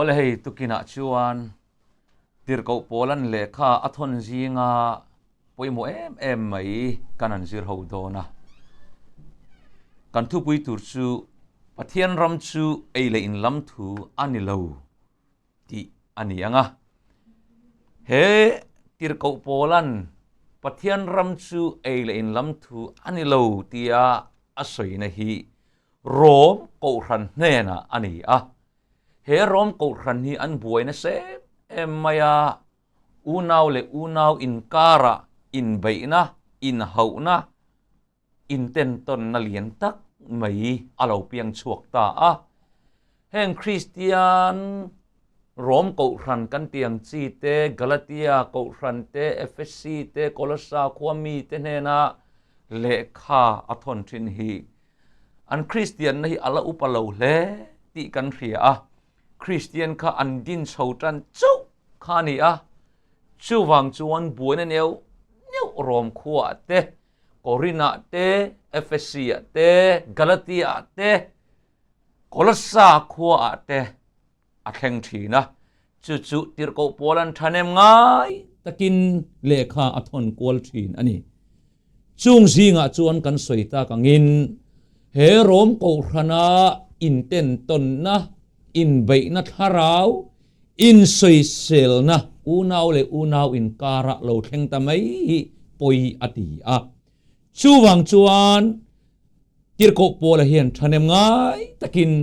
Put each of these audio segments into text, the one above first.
Awle hei tukinah chuan Tirhkoh Pawlan lehkha a thawn zinga pawimawh em em mai kan han zir ho dawn a. Kan thupui tur chu Pathian ram chu ei leh in lam thu a ni lo tih a ni ang a. He Tirhkoh Pawlan Pathian ram chu ei leh in lam thu a ni lo tia a sawina hi Rom Kohhran hnenah a ni a. He Rom Kohhran hi an buai nasa em em mai a, unau leh unau inkarah inbeihna, inhauhna, intentawnna lian tak mai a lo piang chhuak ta a. Heng Kristian Rom Kohhran kan tih ang chi te, Galatia Kohhran te, Efesi te, Kolossa khua mite hnena lehkha a thawn thin hi An Kristianna hi a la upa lo hle tih kan hria a, Kristian kha an din chho tan chauh kha a ni a, chuvang chuan buaina neuh neuh Rom khuaah te, Korinah te, Efesiah te, Galatiaah te, Kolossa khuaah te a thleng thin a, chu chu tirhkoh pawl an thahnem ngai takin lehkha a thawn kual thin a ni. Chung zingah chuan kan sawi tak angin he Rom Kohhrana intentawnna, inbeihna thlarau, insawiselna unau leh unau inkara lo thleng ta mai hi pawi a ti a. Chuvang chuan Tirhkoh Paula hian thahnem ngai takin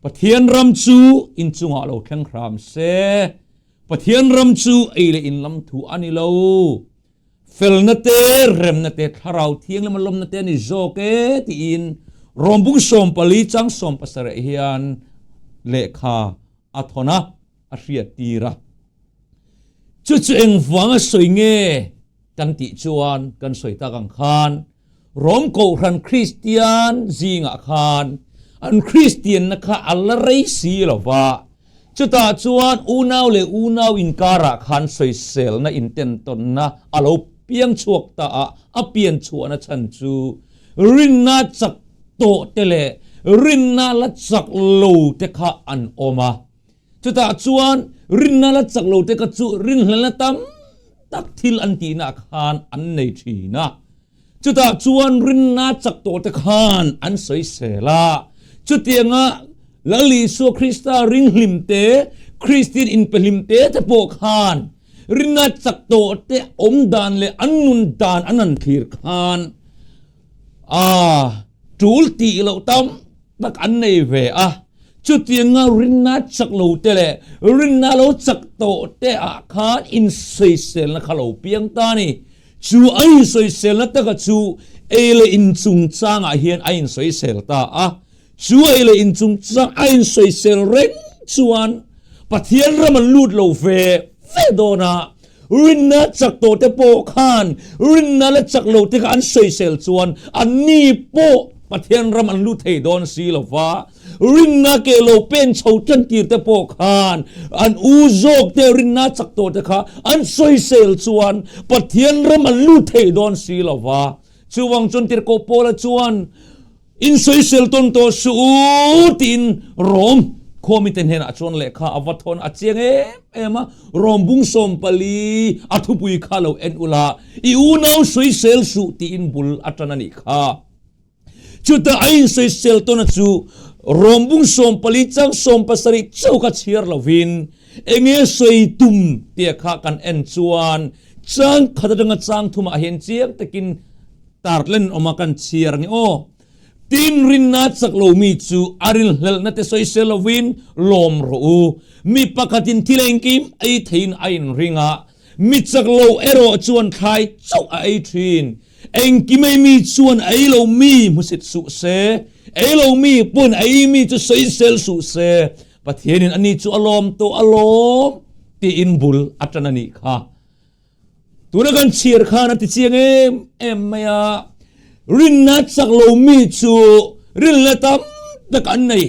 Pathian ram chu inchungah lo thleng hram se, Pathian ram chu ei leh in lam thu a ni lo, felna te, remna te, thlarau thianglama lawmna te a ni zawk e tiin Rawmbung 14 chang 17 hian lehkha a thawn a, a hriattir a. Chu chu engvanga sawi nge kan tih chuan kan sawi tak ang khan Rom Kohhran Kristian zingah khan an Kristianna kha a la rei si lo va, chutah chuan unau leh unau inkarah khan sawiselna intentawnna a lo piang chhuak ta a, a pian chhuahna chhan chu rinna chak tawh te leh rinna la chak lo te kha an awm a. Chutah chuan rinna la chak lo te kha chu rinhlelna tam tak thil an tihna khan an nei thin a. Chutah chuan rinna chak tawh te khan an sawisel a. Chutianga Lal Isua Krista ringhlim te, Kristian inpehlim te te pawh khan rinna chak tawh te awm dan leh an nun dan an han thlir khan a tul tih loh tam tak an nei ve a, chutianga rinna chak lo te leh rinna lo chak tawh te ah khan insawiselna kha lo piang ta a ni. Chu a insawiselna taka chu ei leh in chungchangah hian a insawisel ta a, chu ei leh in chungchang a insawisel reng chuan Pathian ram an lut lo ve ve dawn a, rinna chak tawh te pawh khan rinna la chak lo te kha an sawisel chuan anni pawh Pathian ram an lut thei dawn si lo va, rinna ke lo pen chho tan tir te pawh khan an u zawk te rinna chak tawh te kha an sawisel chuan Pathian ram an lut thei dawn si lo va. Chuvang chuan Tirhkoh Paula chuan Insawisel tawn tawh suh u tiin Rom khuamite hnenah chuan lehkha a va thawn a chiang em em a, Rom bung 14 a thupui kha lo en ula, i unau sawisel suh tiin bul a tan a nih kha. Chutah a insawisel tawna chu Rom bung 14 chang 17 chauh kha chhiar lovin enge sawi tum tia kha kan en chuan chang khat atanga chang thumah hian chiang takin Tarlen awma kan chhiar nge aw. Tin rinna chak lo mi chu a rinhlelhna te sawisel lovin lawm rawh u. Mi pakhatin thil engkim ei theiin a inring a, mi chak lo erawh chuan thlai chauh a ei thin. Engkim ei mi chuan a ei lo mi hmusit suh se, ei lo mi pawn a ei mi chu sawisel suh se. Pathianin ani chu a lawm tawh alawm tiin bul a tan a nih kha. Tuna kan chhiar khan a ti chiang em em mai a, rinna chak lo mi chu rinna tam tak an nei,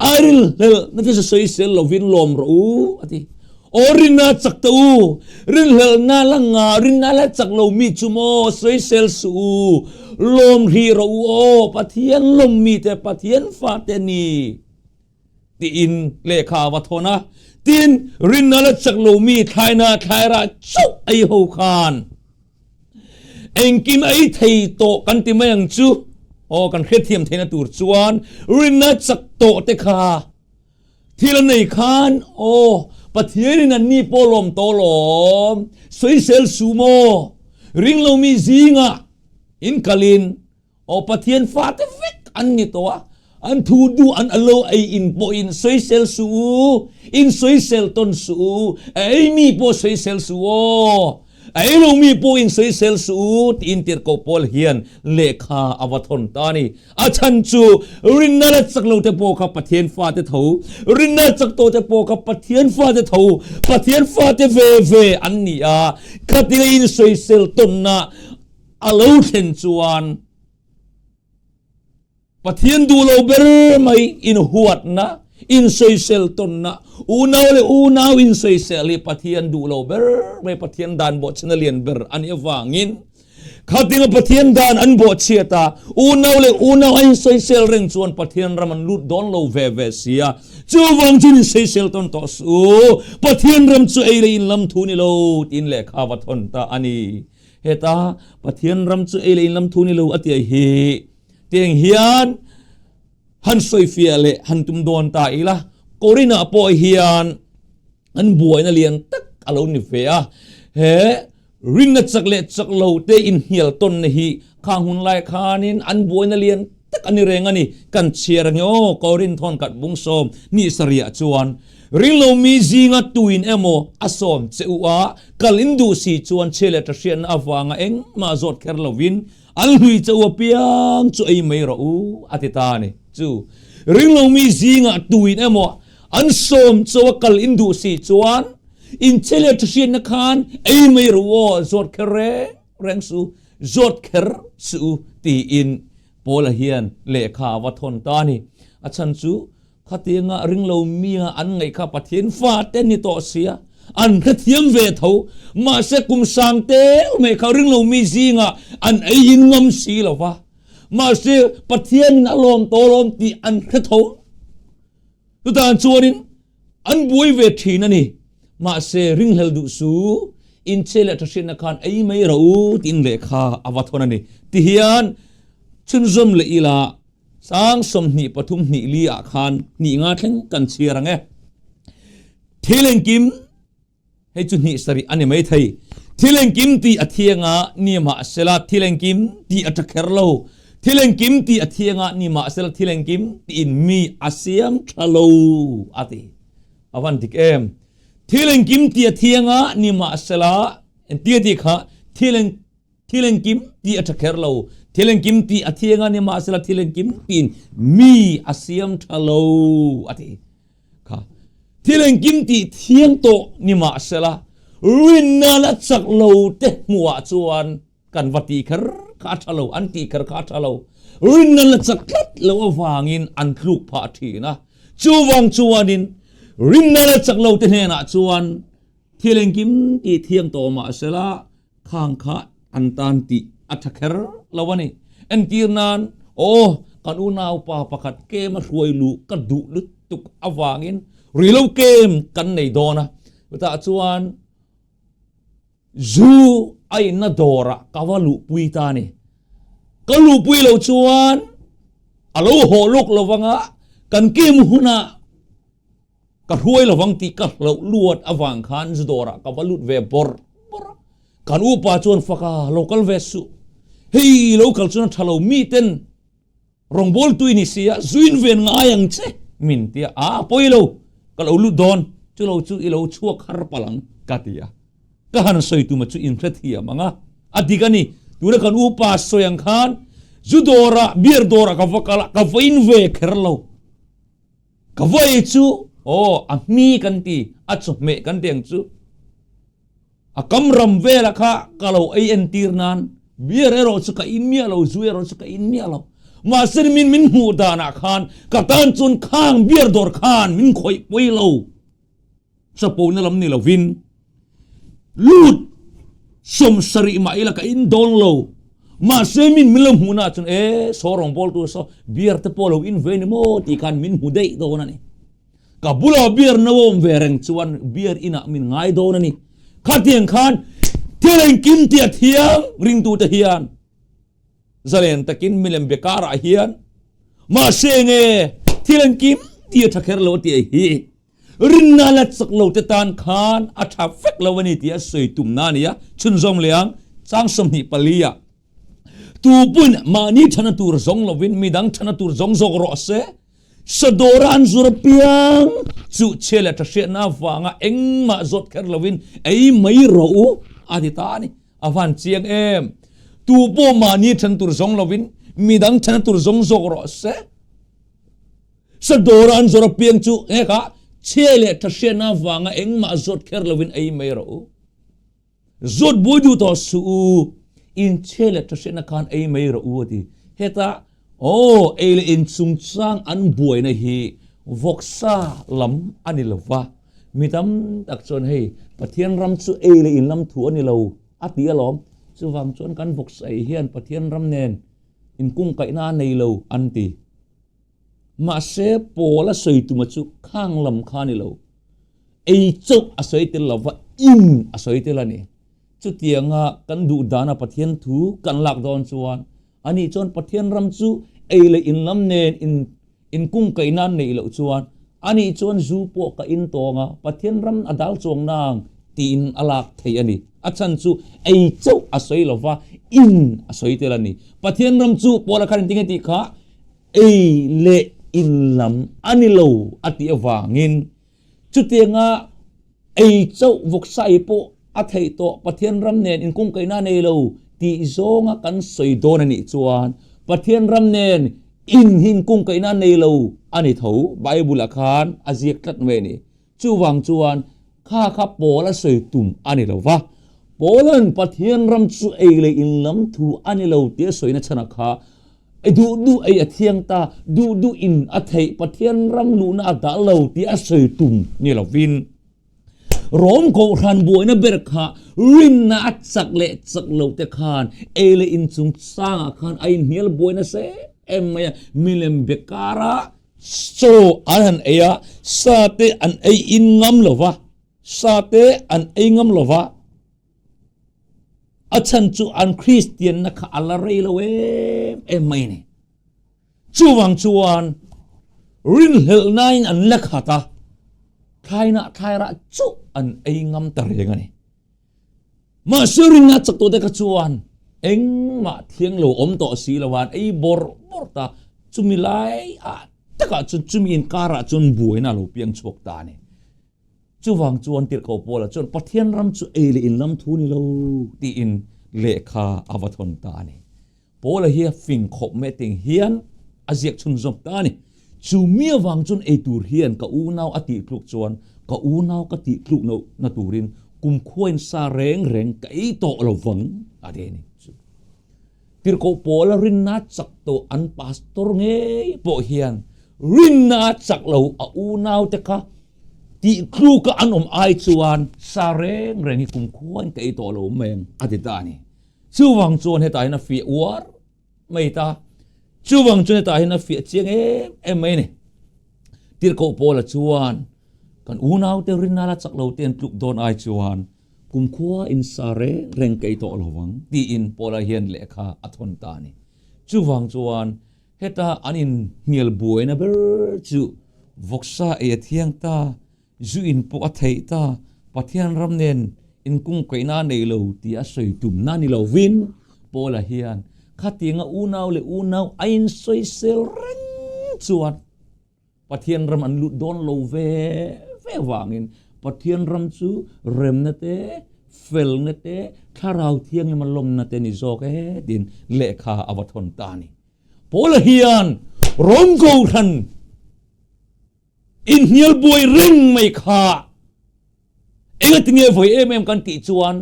a rinhlelh na te sawisel lovin lawm rawh u a ti. Aw rinna chak ta u, rinhlelhna la nga rinna la chak lo mi chu maw sawisel suh u, lawm hrih rawh u aw Pathian lawm mi te Pathian fate ni. Tiin lehkha a va thawn a. Tin, rinna la chak lomi thlaina thlairah chauh ei ho khan engkim ei thei tawh kan ti mai ang chu. Aw, kan hrethiam theihna tur chuan rinna chak tawh te kha thil a nei khan aw, Pathianin anni pawh lawm tawh lawm, sawisel su maw, ring lomi zingah in kalin Aw Pathian fate vek an ni tawh a, an thu duh an a lo ei in pawh in sawisel suh u, in sawisel tawn suh u, a ei mi pawh sawisel suh u aw, a ei lo mi pawh in sawisel suh u tiin Tirhkoh Paul hian lehkha a va thawn ta a ni. A chhan chu rinna la chak lo te pawh kha Pathian fate tho, rinna chak tawh te pawh kha Pathian fate tho, Pathian fate ve ve an ni a, khatia in sawisel tawnna A lo thlen chuan Pathian duh lo ber mai inhuatna, insawisel tawnna, unau leh unau insawisel hi Pathian duh lo ber mai, Pathian dan bawhchhiatna lian ber a nih avangin khatinga Pathian dan an bawhchhiat a, unau leh unau a insawisel reng chuan Pathian ram an lut dawn lo ve ve si a. Chuvang chuan insawisel tawn tawh suh u, Pathian ram chu ei leh in lam thu ni lo tiin lehkha va thawn ta a ni. Heta Pathian ram chu ei leh in lam thu ni lo a tih hi tiang hian han sawifiah leh han tum dawn ta ila. Korinah pawh hian an buaina lian tak a lo ni ve a. He rinna chak leh chak lo te inhnial tawnna hi khang hun lai khanin an buaina lian tak a ni reng a ni. Kan chhiar ang e aw, Korin thawn khat bung sawm ni sarih ah chuan Ringlo mi zinga tuin emaw a sawm che u a, kal in duh si chuan chhe leh ṭahriatna avanga engmah zawt kher lovin an hlui che u apiang chu ei mai rawh u, a ti ta a ni. Chu ringlo mi zingah tuin emaw an sawm che u a, kal in duh si chuan in chhe leh ṭahriatna khan ei mai rawh u aw, zawt kher reng reng suh u, zawt kher suh u, tiin Paula hian lehkha a va thawn ta a ni. A chhan chu Khatianga ringlo mia an ngaih kha Pathian fate ni tawh sia, an hrethiam ve tho. Mahse kum sang tel mai kha ringlo mi zingah an ei in ngam si lo va. Mahse Pathianin a lawm tawh lawm tih an hre tho. Chutah chuanin an buai ve thin a ni. Mahse ringhlel duh su, inchhe leh thahriatna khan ei mai rawh u tiin lehkha a va thawn a ni. Tihian chhunzawm leh ila Sang 23 hnih li ah khan hnih nga thleng kan chhiar ang e. Thil engkim, hei chu hnih sarih a ni mai thei. Thil engkim tih a thiang a, ni mahsela thil engkim tih a tha kher lo. Thil engkim tih a thiang a, ni mahsela thil engkim tiin mi a siam tha lo a ti. A van dik em? Thil engkim tih a thiang a, ni mahsela entir tih kha thil eng Thil engkim tih a tha kher lo. Thil engkim tih a thiang a, nimahsela thil engkim tiin mi a siam tha lo a ti kha. Thil engkim tih thiang tawh nimahsela rinna la chak lo te hmuhah chuan kan va tih kher kha a tha lo, an tih kher kha a tha lo. Rinna la chak tlat lo avangin an tluk phah thin a. Chuvang chuanin rinna la chak lo te hnenah chuan thil engkim tih thiang tawh mahsela Khang kha an tan tih a tha kher lo a ni. Entir nan, Aw, kan unaupa pakhat kem a hruai luh ka duh lutuk avangin rilo kem kan nei dawn a. Chutah chuan zu a inna dawrah ka va luhpui ta a ni. Ka luhpui loh chuan a lo haw lawk lo vang a, kan kem hunah Ka hruai lovang tih ka hlauh luat avang khan zu dawrah ka va lut ve bawrh bawrh a. Kan upa chuan faka lo kal ve suh. Hei lo kal chuan a tha lo mi ten rawngbawltu i ni si a, zuin ven ngai ang che min ti a. A pawi lo, ka lo lut dawn, chu lo chu i lo chhuak har palh ang ka ti a. Ka han sawi tuma chu inhrethiam ang a, a dik a ni. Tuna kan upa sawi ang khan zu dawrah, beer dawrah ka va kal a, ka va in ve kher lo. Ka vawi chu aw a hmi kan ti, a chawhmeh kan ti ang chu. A kam ram vela kha ka lo ei entir nan beer erawh chu ka in miah lo, zu erawh chu ka in miah lo. Mahse min min hmuh danah khan ka tan chuan khang beer dawr khan min khawih pawi lo. Chapona lam ni lovin lut 70 mah ila ka in dawn lo. Mahse min min lo hmuh na chuan e saw rawngbawltu saw beer te pawh lo in ve ni maw tih khan min hmu daih dawn a ni. Ka bula beer no awm ve reng chuan beer inah min ngai dawn a ni. Khatiang khan thil engkim tia thiang ringtute hian zalen takin milem be karah hian mahse nge thil engkim tia tha kher lo a tih hi rinna la chak lo te tan khan a tha vek lo a ni tih a sawi tumna a ni a. Chhunzawm leh ang chang 24 ah tu pawhin mahni thana tur zawng lovin midang thana tur zawng zawk rawh se. Sadawra an zur apiang chu chhia leh tha hriatna avanga engmah zawt kher lovin ei mai rawh u a ti ta a ni. A van chiang em! Tu pawh mahni then tur zawng lovin midang thena tur zawng zawk rawh se. Sadawra an zur apiang chu hekah chhia leh tha hriatna avanga engmah zawt kher lovin ei mai rawh u. Zawt buai duh tawh suh u, inchhe leh ṭahriatna khan ei mai rawh u a ti. Heta aw ei leh in chungchang an buaina hi vawksa lam a ni lo va, mi tam tak chuan hei Pathian ram chu ei leh in lam thu a ni lo a ti alawm. Chuvang chuan kan vawksa ei hian Pathian ram nen inkungkaihna a nei lo an ti. Mahse Paula sawi tuma chu khang lam kha a ni lo. Ei chauh a sawi tel lova in a sawi tel a ni. Chutianga kan duh dana Pathian thu kan lak dawn chuan ani chuan Pathian ram chu ei leh in lam nen in inkungkaihna an neih loh chuan ani chuan zu pawh ka in tawng a, Pathian ram a dal chuang nang tiin a lak thei a ni. A chhan chu ei chauh a sawi lova in a sawi tel a ni. Pathian ram chu Paula khan engtin nge tih kha ei leh in lam a ni lo a tih avangin Chutianga ei chauh vawksai pawh a theih tawh Pathian ram nen inkungkaihna a nei lo tih zawnga kan sawi dawn a nih chuan Pathian ram nen in hi inkungkaihna a nei lo a ni tho Bible-ah khan a ziak tlat mai a ni. Chuvang chuan kha kha Paula sawi tum a ni lo va, Paula'n Pathian ram chu ei leh in lam thu a ni lo tih a sawina chhanah kha I duh duh ei a thiang ta, duh duh in a theih Pathian ram luhna a dah lo tih a sawi tum ni lovin, Rom Kohhran buaina ber kha rinna a chak leh chak lo te khan ei leh in chungchangah khan a inhnial buai nasa em em mai a, milem be kara chaw an han ei a, sa te an ei in ngam lo va, sa te an ei ngam lo va. A chhan chu an Kristianna kha a la rei lo em em mai a ni. Chuvang chuan rinhlelhnain an la khat a, thlainah thlairah chu an ei ngam ta reng a ni. Mahse rinna chak tawhte kha chuan engmah thiang lo awm tawh si lo an ei bawrh bawrh ta, chumi laiah takah chuan chumi inkarah chuan buaina a lo piang chhuak ta a ni. Chuvang chuan tirhkoh Paula chuan Pathian ram chu ei leh in lam thu ni lo tiin lehkha a va thawn ta a ni. Paula hi a fing khawp mai ting hian a ziak chhunzawm ta a ni. Chu mi avang chuan ei tur hian ka unau a tih tluk chuan ka unau ka tih tluk loh na turin kumkhua in sa reng reng ka ei tawh lo vang a ti a ni. Tirhkoh Paula rinna chak tawh an pastor ngei pawh hian rinna chak lo a unaute kha tih tluka an awm ai chuan sa reng reng hi kumkhuain ka ei tawh lo mai ang a ti ta a ni. Chuvang chuan hetah hian a fiah uar mai ta. Chuvang chuan hetah hian a fiah chiang em em mai a ni. Tirhkoh Paula chuan kan unaute rinna la chak lo te an tluk dawn ai chuan Kumkhua in sa reng reng ka ei tawh lo vang tiin Paula hian lehkha a thawn ta a ni. Chuvang chuan heta an inhnial buaina ber chu vawksa ei a thiang ta, zu in pawh a theih ta, Pathian ram nen inkungkaihna a nei lo tih a sawi tumna ni lovin Paula hian khatianga unau leh unau a insawisel reng chuan Pathian ram an lut dawn lo ve ve vangin Pathian ram chu remna te, felna te, thlarau thianghlim a lawmna te ni zawk e tiin lehkha a va thawn ta a ni. Paula hian Rom Kohhran inhnial buai reng mai kha Engatinge vawi em em kan tih chuan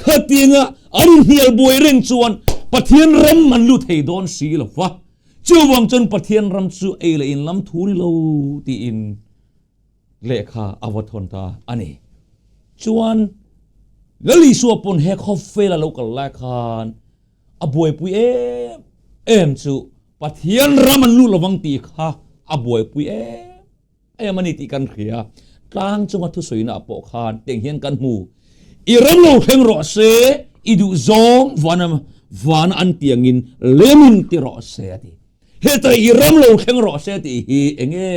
khatianga an inhnial buai reng chuan Pathian ram an lut thei dawn si lo va, chuvang chuan Pathian ram chu ei leh in lam thu ni lo tiin lehkha a va thawn ta a ni. Chuan Lal Isua pawn he khawvel a lo kal lai khan a buaipui em em chu Pathian ram an lut lovang tih kha a buaipui em. em a ni tih kan hria. Tlang chunga thusawiina pawh khan teng hian kan hmu. I ram lo thleng rawh se, i duh zawng vana vana an tiangin lemin ti rawh se a ti. Heta i ram lo thleng rawh se tih hi enge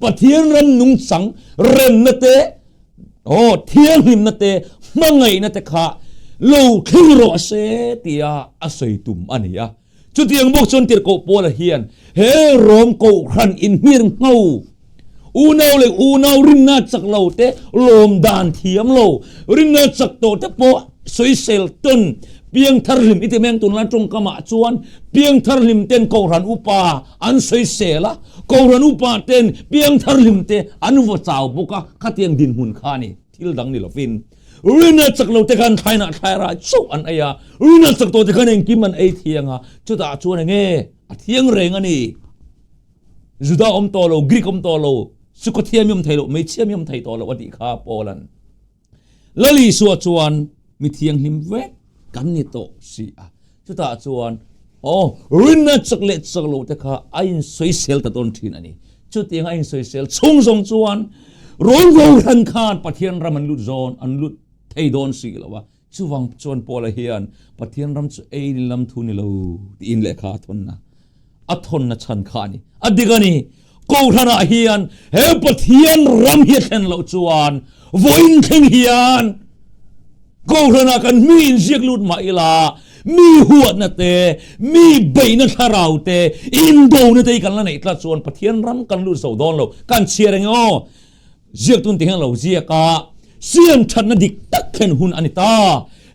Pathian ram nungchang remna te, aw thianghlimna te, hmangaihna te kha lo thleng rawh se tia a sawi tum a ni a. Chutiang bawk chuan Tirhkoh Paula hian he Rom Kohhran inhmir ngho unau leh unau rinna chak lo te lawm dan thiam lo, rinna chak tawh te pawh sawisel tawn piangthar hlim i ti mai ang tunlai tawngkamah chuan piangthar hlim ten Kohhran upa an sawisel a, Kohhran upa ten piangthar hlim te an vaw chau bawk a, khatiang dinhmun kha a ni thil dang ni lovin. Rinna chak lo te khan thlainah thlai rai chauh an ei a, rinna chak tawh te khan engkim an ei thiang a, chutah chuan enge a thiang reng a ni. Juda awm tawh lo, Greek awm tawh lo, Sukawthiam i awm thei lo, hmeichhia mi awm thei tawh lo a tih kha Paula'n. Lal Isua chuan mi thianghlim vek kan ni tawh si a, chutah chuan aw rinna chak leh chak lo te kha a insawisel ta dawn thin a ni. Chutiang a insawisel chhung zawng chuan rawngo hran khan Pathian ram an lut zawn an lut thei dawn si lo a, chuvang chuan Paula hian Pathian ram chu ei ni lam thu ni lo tiin lehkha a thawn a, a thawnna chhan kha a ni. A dik a ni, Kohhranah hian he Pathian ram hi a thlen loh chuan vawiin thleng hian Kohhranah kan mi inziak lut mah ila mi huatna te, mi beihna thlarau te, indona te hi kan la neih tlat chuan Pathian ram kan lut zo dawn lo. Kan chhiar eng aw? Ziaktun ti hian lo ziak a, siam thatna dik tak thlen hun a ni ta.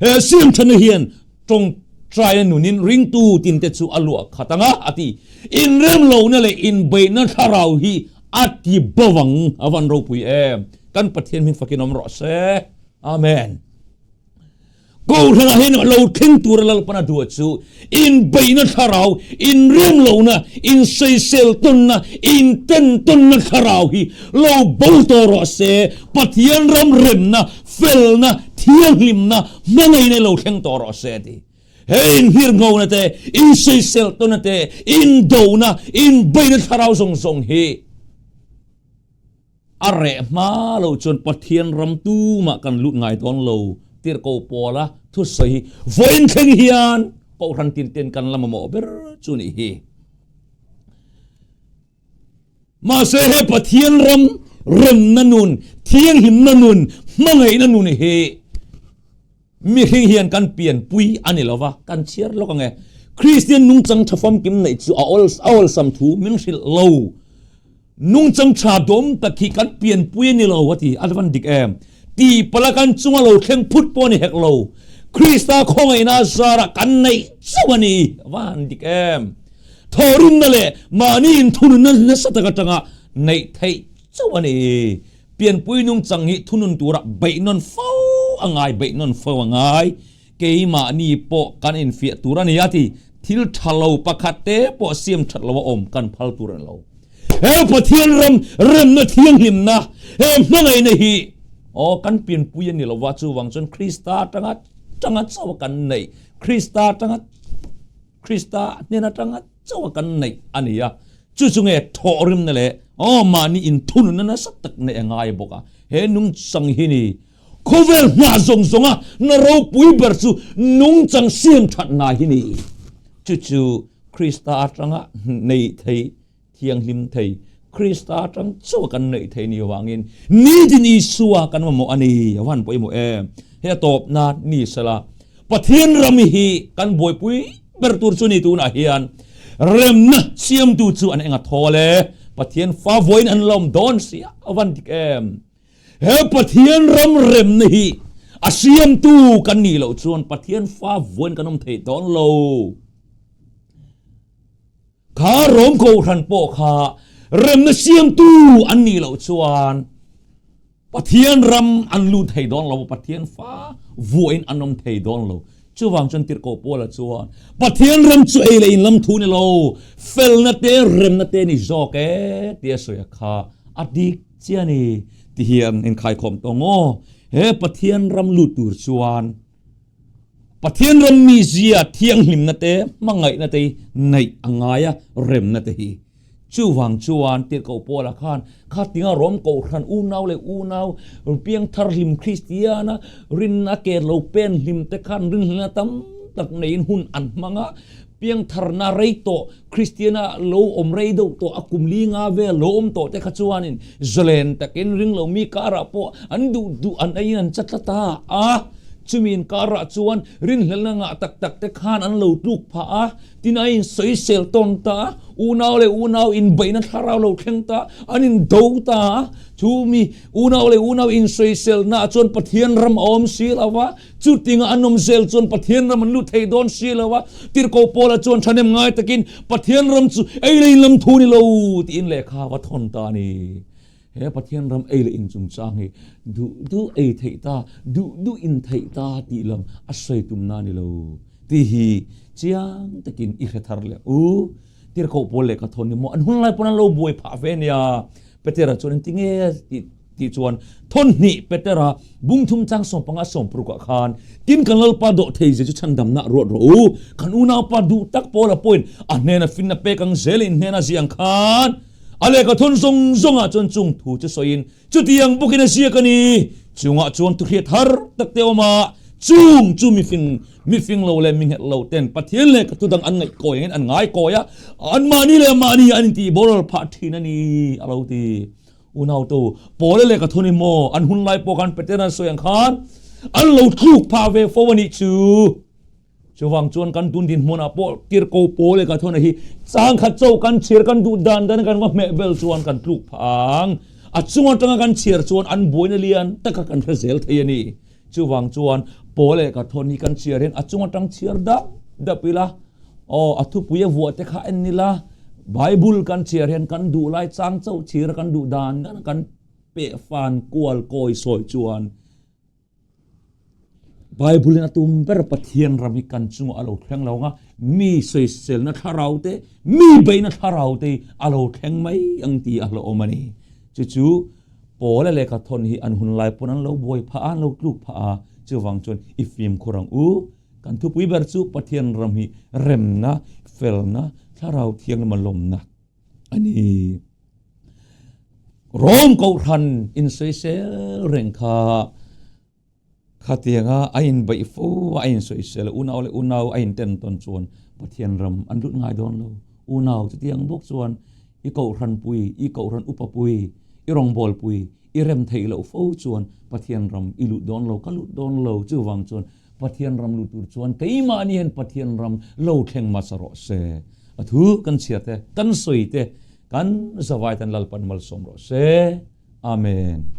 He siam thatna hian tawngtaina nunin ringtu tinte chu a luah khat ang a, a ti. Inremlohna leh inbeihna thlarau hi a ti bo ang, a van ropui em. Kan Pathian hming fakin awm rawh se. Amen. Kohhranah hian lo thleng tura Lalpana duh chu inbeihna thlarau, inremlohna, insawisel tawnna, inten tawnna thlarau hi lo bo tawh rawh se. Pathian ram remna, felna, thianghlimna, hmangaihna lo thleng tawh rawh se a ti. He inhirnghona te, insawisel tawnna te, indona, inbeihna thlarau zawng zawng hi A reh hma lo chuan Pathian ram tumah kan lut ngai dawn lo tirhkoh Paula thusawi hi vawiin thleng hian Kohhran tinten kan la mamawh ber chu nih hi. Mahse he Pathian ram remna nun, thianghlimna nun, hmangaihna nun hi Mihring hian kan pianpui a ni lova, kan chhiar lawk ang e. Kristian nungchang tha famkim neih chu a awlsam thu min hrilh lo. Nungchang tha dawm tak hi kan pianpui a ni lo a ti, a van dik em? Tihpalh a kan chunga lo thleng phut pawh a ni hek lo. Krista khawngaihna a zarah kan neih chauh a ni, a van dik em? Thawhrimna leh mahni inthununna nasa tak atanga neih theih chauh a ni. Pianpui nungchang hi thunun tura beih nawn fo a ngai, beih nawn fo a ngai. Keimahni pawh kan infiah tur a ni a ti. Thil tha lo pakhat te pawh siam that lo a awm kan phal tur a ni lo. He Pathian ram remna thianghlimna, he hmangaihna hi aw kan pianpui a ni lova, chuvang chuan Krista atanga tanga chauh a kan neih, Krista atanga Krista hnen atanga chauh a kan neih a ni a. Chu chu nge thawhrimna leh aw mahni inthununna nasa tak neih a ngai bawk a. He nungchang hi ni khawvel hna zawng zawnga na ropui ber chu nungchang siam thatna hi ni. Chu chu Krista atanga neih thei, thianghlim thei, Krista atang chauh a kan neih thei ni avangin nitin Isua kan mamawh a ni. A van pawimawh em? He a tawpna ni sela Pathian ram hi kan buaipui ber tur chu ni tunah hian remna siamtu chu an enga thawl e, Pathian fa vawiin an lawm dawn si a, a van dik em? He Pathian ram remna hi a siamtu kan nih loh chuan Pathian fa vawiin kan awm thei dawn lo. Kha Rom Kohhran pawh kha remna siamtu an nih loh chuan Pathian ram an lut thei dawn lo, Pathian fa vuahin an awm thei dawn lo. Chuvang chuan Tirhkoh Paula chuan Pathian ram chu ei leh in lam thu ni lo, felna te remna te ni zawk e tia sawi a kha a dik chiah a ni ti hian inkhaikhawm tawng aw. He Pathian ram lut tur chuan Pathian ram mizia thianghlimna te, hmangaihna te hi neih a ngai a, remna te hi. Chuvang chuan Tirhkoh Paula khan khatinga Rom Kohhran unau leh unau piangthar hlim Kristiana rinna ke lo pen hlim te khan rinhlelna tam tak neiin hun an hmang a. Piangtharna rei tawh Kristiana lo awm rei deuh tawh a kum li nga vel lo awm tawh te kha chuanin zalen takin ringlo mi karah pawh an duh duh an eiin an chat tlat a a. Chumi inkarah chuan rinhlelna ngah tak tak te khan an lo tluk phah a. Tin a insawisel tawn ta a, unau leh unau inbeihna thlarau lo thleng ta, an indo ta a. Chu mi unau leh unau insawiselnaah chuan Pathian ram a awm si lo va, chutinga an awm zel chuan Pathian ram an lut thei dawn si lo va. Tirhkoh Paula chuan thahnem ngai takin Pathian ram chu ei leh in lam thu ni lo tiin lehkha va thawn ta a ni. He Pathian ram ei leh in chungchang hi duh duh ei theih ta, duh duh in theih ta tih lam a sawi tumna a ni lo tih hi chiang takin i hre thar leh u. Tirhkoh pawl leh ka thawn ni maw an hun lai pawn an lo buai phah ve nia. Petera chuan engti nge tih tih chuan thawn hnih Petera bungthum chang 15 60 ah khan tin kan Lalpa dawh thei zia chu chhandamna ruat rawh u. Kan unaupa duh tak Paula pawhin a hnena finna pek ang zelin hnena ziang khan A lehkha thun zawng zawngah chuan chung thu chu sawiin chutiang bawkin a ziak a ni. Chungah chuan thuhriat har tak te a awm a, chung chu mifing, mifing lo leh minghet lo ten Pathian lehkha thu dang an ngaih kawi angin an ngai kawi a, anmahni leh mahni an intih boral phah thin a ni, a lo ti. Unautu, Paula lehkha thun hi maw an hun lai pawh khan Petera'n sawi ang khan an lo tluk phah ve fo a nih chu. Chuvang chuan kan tun dinhmunah pawh tirhko pawl leh Kathona hi chang khat chauh kan chhiar kan duh dan dan kan va hmeh bel chuan kan tluk phah ang. A chung atanga kan chhiar chuan an buaina lian taka kan hre zel thei a ni. Chuvang chuan pawl leh Kathon hi kan chhiar hian a chung atang chhiar dap dap ila, aw a thupui a vuah te kha en ila, Bible kan chhiar hian kan duh lai chang chauh chhiar a kan duh dan dan kan pehfan kual kawi sawi chuan Bible-in a tum ber Pathian ram hi kan chungah a lo thleng lo ang a, mi sawiselna thlarau te, mi beihna thlarau te hi a lo thleng mai ang tih a hlauhawm a ni. Chu chu Paula lehkha thawn hi an hun lai pawn an lo buai phah a, an lo tluk phah a, chuvang chuan i fimkhur ang u. Kan thupui ber chu Pathian ram hi remna, felna, thlarau thianglima lawmna a ni. Rom Kohhran insawisel reng kha khatianga a inbeih fo a, a insawisel a, unau leh unau a inten tawn chuan Pathian ram an lut ngai dawn lo. Unau chutiang bawk chuan i Kohhran pui, i Kohhran upa pui, i rawngbâwl pui, i rem theih loh fo chuan Pathian ram i lut dawn lo, ka lut dawn lo. Chuvang chuan Pathian ram lut tur chuan keimahni hian Pathian ram lo thleng hmasa rawh se. A thu kan chhiar te, kan sawi te, kan zavai tan Lalpan malsawm rawh se. Amen.